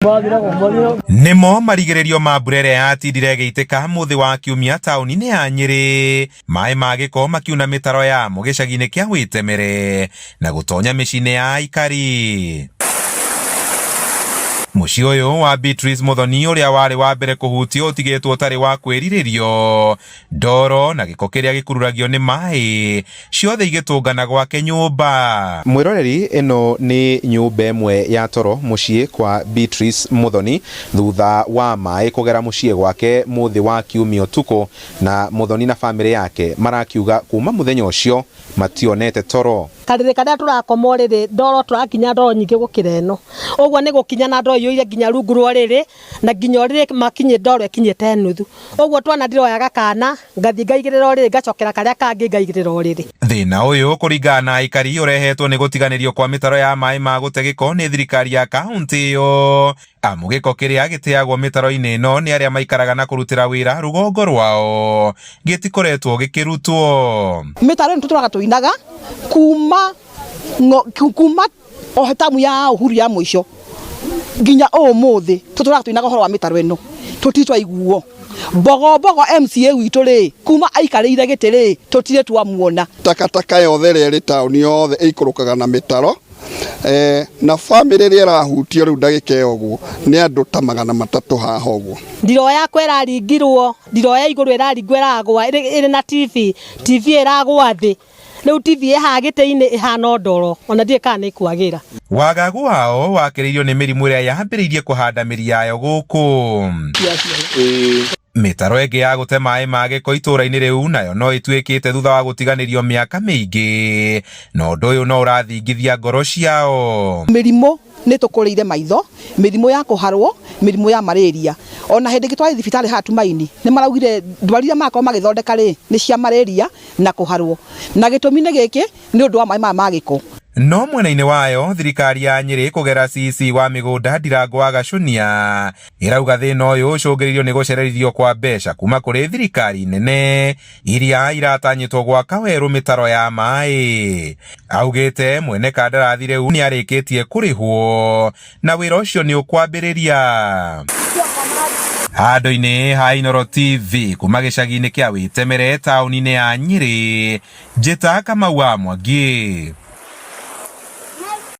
Nĩmo marigĩrĩrio ma mbura ĩrĩa yatindire ĩgĩitĩka mũthĩ wa kiumia taũni-inĩ ya Nyĩrĩ, maĩ ma gĩko makiuna mĩtaro yamo gĩcagi-inĩ kĩa Wĩtemere na gũtonya mĩciĩ-inĩ ya aikari. Mũciĩ ũyũ wa Beatrice Muthoni ũrĩa warĩ wa mbere kũhutio ũtigĩtwo ũtarĩ wa kwĩrirĩrio, ndoro na gĩko kĩrĩa gĩkururagio nĩ maĩ ciothe igĩtũngana gwake nyũmba. Mwĩroreri ĩno nĩ nyũmba ĩmwe ya toro mũciĩ kwa Beatrice Muthoni thutha wa maĩ kũgera mũciĩ gwake mũthĩ wa kiumia ũtukũ, na Muthoni na famĩlĩ yake marakiuga kuma mũthenya ũcio mationete toro. Karĩrĩ karĩa tũrakoma ũrĩrĩ ndoro tũrakinya ndoro nyingĩ gũkĩra ĩno, ũguo nĩ gũkinya na ndoro iyũire nginya rungu rwa ũrĩrĩ na nginya ũrĩrĩ makinyĩ ndoro ĩkinyĩte nuthu, ũguo twana ndiroyaga kana ngathiĩ ngaigĩrĩra ũrĩrĩ ngacokera karĩa kangĩ ngaigĩrĩra ũrĩrĩ. Thĩna ũyũ kũringana na aikari ũrehetwo nĩ gũtiganĩrio kwa mĩtaro ya maĩ ma gũte gĩko nĩ thirikari ya kaũntĩ ĩyo, amu gĩko kĩrĩa gĩteagwo mĩtaro-inĩ ĩno nĩ arĩa maikaraga na kũrutĩra wĩra rũgongo rwao gĩtikoretwo gĩkĩrutwo. Mĩtaro ĩno tũtũraga tũinaga kuma kuma o tamu ya Uhuru ya mũico nginya ũmũthĩ tũtũraga tũinaga ũhoro wa mĩtaro ĩno tũtirĩ twaiguo. Mbogo mbogo MCA witũ rĩ kuma aikarĩire gĩtĩ rĩ tũtirĩ twamuona. Takataka yothe ĩrĩa ĩrĩ taũni yothe ĩikũrũkaga na mĩtaro na bamĩrĩ ĩrĩa ĩrahutio rĩu ndagĩka ĩyo ũguo nĩ andũ ta 300 haha ũguo. Ndiro yakwa ĩraringirwo, ndiro ya igũrũ ĩraringwo ĩragwa ĩrĩ na TV, TV ĩragwa thĩ, rĩu TV ĩ haha gĩtĩ-inĩ ĩhana o ndoro, ona ndiũĩ kana nĩ ĩkwagĩra. Wagagu wao wakĩrĩirio nĩ mĩrimũ ĩrĩa yambĩrĩirie kũhanda mĩri yayo gũkũ. Mĩtaro ĩngĩ ya gũte maĩ ma gĩko itũũra-inĩ rĩu nayo no ĩtuĩkĩte thutha wa gũtiganĩrio mĩaka mĩingĩ, na ũndũ ũyũ no ũrathingithia ngoro ciao. Mĩrimũ nĩ tũkũrĩire maitho, mĩrimũ ya kũharwo, mĩrimũ ya malaria. Ona hĩndĩ ĩngĩ twarĩ thibitarĩ haha Tumaini, nĩ maraugire ndwari iria marakorwo magĩthondeka rĩ, nĩ cia malaria na kũharwo. Na gĩtũmi nĩ gĩkĩ, nĩ ũndũ wa maĩ maya ma gĩko. No mwena-inĩ wayo, thirikari ya Nyĩrĩ kũgera CEC wa mĩgũnda Ndirango wa Gacunia ĩrauga thĩna ũyũ ũcũngĩrĩirio nĩ gũcererithio kwa mbeca kuma kũrĩ thirikari nene iria iratanyĩtwo gwaka werũ mĩtaro ya maĩ. Augĩte mwene kandarathi rĩu nĩ arĩkĩtie kũrĩhwo na wĩra ũcio nĩ ũkwambĩrĩria. Handũ-inĩ ha Inooro TV kuma gĩcagi-inĩ kĩa Wĩtemere taũni-inĩ ya Nyĩrĩ, njĩta Kamau wa Mwangi.